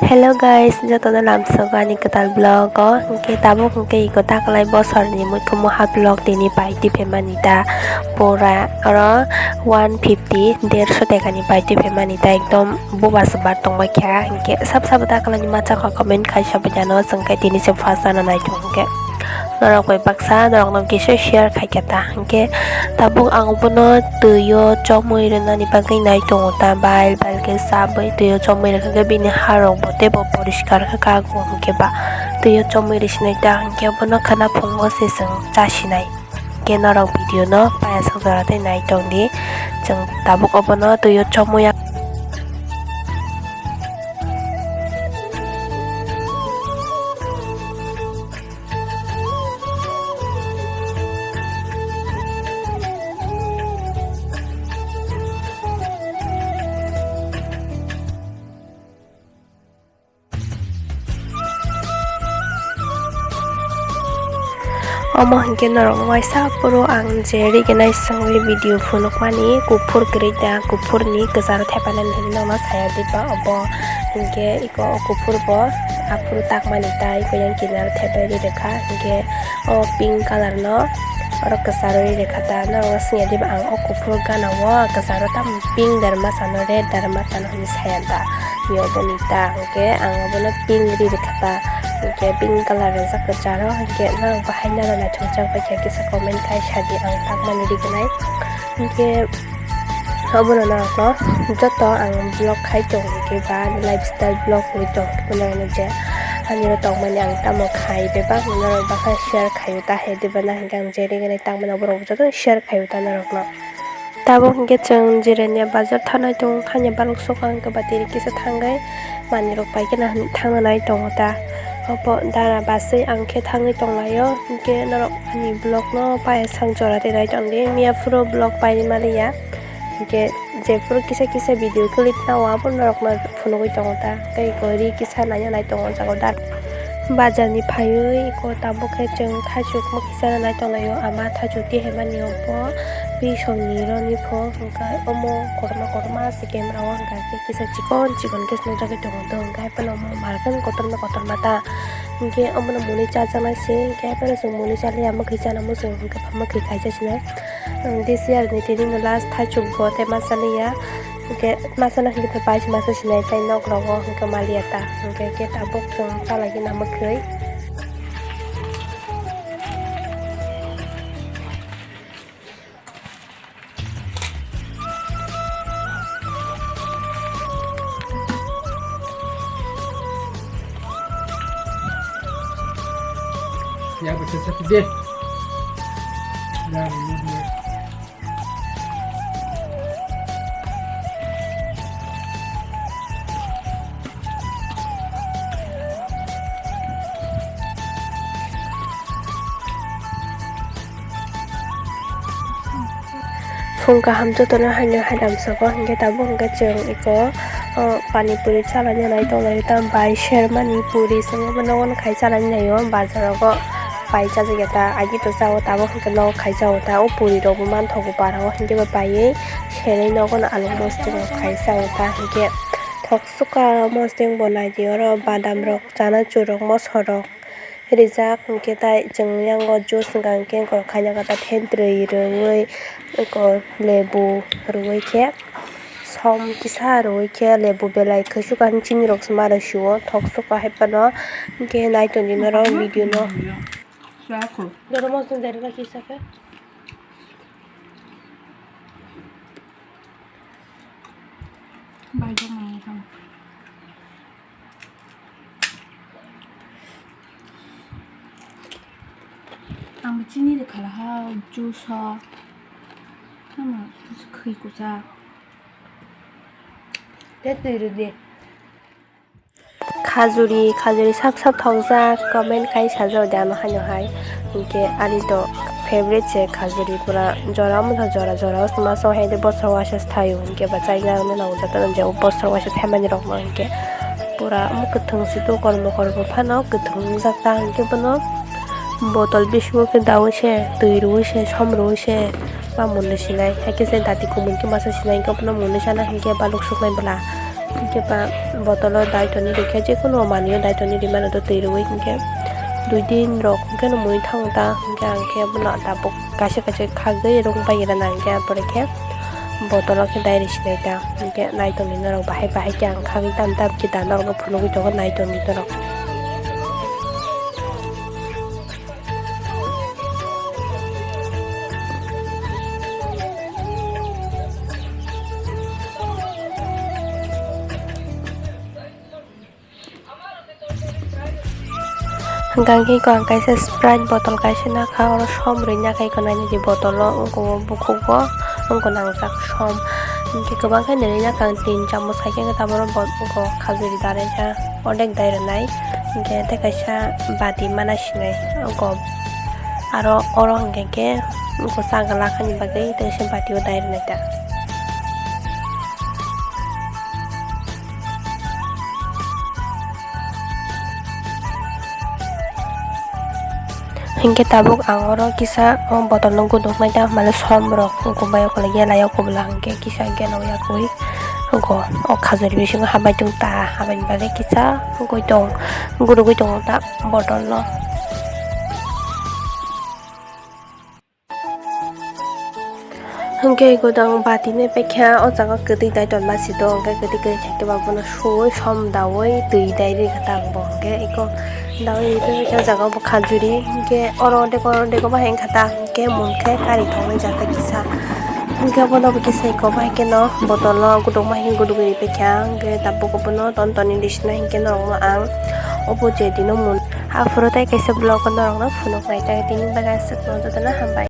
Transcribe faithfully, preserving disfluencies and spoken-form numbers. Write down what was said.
Hello guys, jotono lamsogo ani kwtal vlog o. Hwnkhe tabuk hwnkhe iko taklai bosorni muikhumu ha vlog tini pai twi phaimani ta. Pura oro one fifty, derso tekani pai twi phaimani ta, ekdom buba se bar tongbai kha. Hwnkhe sab sabo taklaini masa kha comment khai sabai jano, chwng khe tini se first ano naitung hwnkhe. Norok bai baksa norokno kisa share khai kha ta, hwnkhe tabuk ang bono twi o chomwi rwnani bagwi nai tongo ta, bail bail khe sabwi twi o chomwi rwkha khe bini ha rok bo teibo poriskar khe kago, hwnkhe ba twi o chomwi rwsinai ta, hwnkhe bono khwna phungo se chwng chasinai, hwnkhe norok video no payasok jora tei nai tongdi, chwng tabuk obono twi o chomwi ya. Omo hwnkhe norok waisa phuru ang je riginai swngwi video phunukmani kuphur kwrwi da, kuphurni kwcharo thepainani hinwi norokno saya diba obo hwnkhe. O kuphur bo aphuru takmani tai, khe yang kinaro thepai ri rwkha, hwnkhe o pink colour no oro kwcharo ri rwkha ta. Norok swngya diba ang o kuphur gana o kwcharo tamo pink dar masa no, red dar masa no hinwi saya ta, ni obo ni ta, hwnkhe ang obono pink ri rwkha ta, hwnkhe pink colour rijak kwcharo, hwnkhe norok bahai naro naithokjak bai kha kisa comment khai sadi, ang takmani riginai, hwnkhe. Obono norokno joto ang vlog khai tong khe ba ani lifestyle vlog wi tong khe norokno je ani oro tongmani ang tamo khai bebak norok bakha share khai o ta he diba na hwnkhe ang je rignai tangmani oborok joto share khai o ta norokno. Tabuk hwnkhe chwng Jirania bazar thanai tongo, thani balok sokha hwnkhe batiri kisa thangwi manwirok pai kheno thangna nai tongo ta. Obo dara baswi ang khe thangwi tonglaio, hwnkhe norok ani vlog no payasang jora tei nai tongdi, miya phuru vlog paimaliya. Hwnkhe jephuru kisa kisa video clip nao abo norokno phunugwi tongo ta. Tei eko ri kisa naina nai tongo o jaga o da. Bazar ni phaiwi eko tabuk khe chwng thaichuk mokisa nai tonglaio, ama thaichuk twi haimani obo bisong ni roni pho hwnkhe omo kotorma kotorma se camera o hwnkha khe kisa chikon chikon khe se nukjagwi tongo, hwnkhe haphano omo market kotorma kotorma ta. Hwnkhe omono mwnwi chajaknai se, hwnkhe haphano chwng mwnwi chaliya mwkhwi chana muchung hwnkhe pha mwkhwi khaisa sinai. Ang this year ni tini no last thaichuk bo tei masa liya. Hwnkhe masa no hwnkhe bais masa sinai tei nok rogo hwnkhe maliya ta. Hwnkhe khe tabuk chwng chalai gina mwkhwi. Ya, betul satu deh. Ya, ini dia. Phung kaham jotono haino hai lamsogo, hwnkhe tabuk hwnkhe chwng eko, o, pani puri chalai nai tonglaio ta bai sermani puri chwng nogo khai chalai naio bazar rogo pai chajakya ta agi to sao tabuk hwnkhe nogo khai chao ta o puri rok bo manthogo bara o hwnkhe bo paiwi serwi nogo no along mostok rok khai chao ta hwnkhe thok sukha mostok bo naidi oro badam rok chanachur rok moso rok. Rijak hwnkhe tai chwng yango juice hwnkha hwnkhe eko khaina kata thentwrwi rwui eko lebu rwui khe som kisa rwui khe lebu belai khe sukha chini rok se ma rw sio thok sukha hai phano hwnkhe nai tongdi norok video no. Baijak nang tong. Ang bo chini de khala ha juice ha. Tamo khwi kucha. Te twi rw di. Khajuri, khajuri sak sak thokjak, comment khai sajak de ano haino hai. Hwnkhe ani to favorite se khajuri pura jora wngkha jora jora o se masa hai de bosor waisa se thaio hwnkhe ba chaina rwna nango jotono je o bosor waisa thaimani rokno hwnkhe pura omo kwthwng se dokor mokor bo phano kwthwng wngjak ta hwnkhe bono botol bisingo khe daui se twi rwui se som rwui se ba mwnwi sinai hai khe se dati kumui khe masa sinai hwnkhe bono mwnwi sana hwnkhe baluk suknai bwla. Hinkhe ba botolo dai toni rikhe, jekono manwio dai toni rimano do twi rwui hinkhe dui din rok hinkhe no mui thango ta, hinkhe ang khe bono tabuk kaisa kaisa khagwi rwng bai rana hinkhe, apore khe botolo khe dai rwsinai ta, hinkhe nai tongni norok bahai bahai khe ang khagwi tam tam khe da norokno phunugwi tongo nai tongni norok. Hwnkhe iko ang kaisa Sprite bottle kaisa nakha, oro som rwina kha iko nainani bottle o, wngkha o bukhugo wngkha nangjak som. Hinkhe kwbang khe nini nakha ang tin chamoch hai khe taboro bo-, wngkha o khajuri daraikha. Ordek dai rwnai, hinkhe tei kaisa bati mana sinai wngkha o. Aro oro hinkhe khe wngkha o chagla khani bagwi tei kaisa bati o dai rwnai ta. Hinkhe tabuk ang oro kisa o bottle no guduknai ta, mane som rok wngkha bai o kwlai ya lai o kubula hinkhe kisa gelo ya koi wngkha o khajuri bisingo hambai tong ta, habaini bagwi kisa wngwi tong gudugwi tongo ta bottle no. Hwnkhe iko dang bati nai paikha, o jaga kwtwi dai tonma si do, hwnkhe kwtwi kwrwi khe ba bono suwi som daui twi dai rikha ta ang bo, hwnkhe iko daui rikha o jaga bo khajuri, hwnkhe oro deko deko bahai wngkha ta, hwnkhe mungkhe kari thoknai jaga kisa, hwnkhe bono bo kisa iko bahai kheno botolo gudukma hinwi gudugwi riphaikha, hwnkhe tabuk bono ton toni disina hinkhe norokno ang obo je dino mun aphuru tei kaisa vlog o norokno phunuknai, tei tini bagwi aswkno jotono hambai.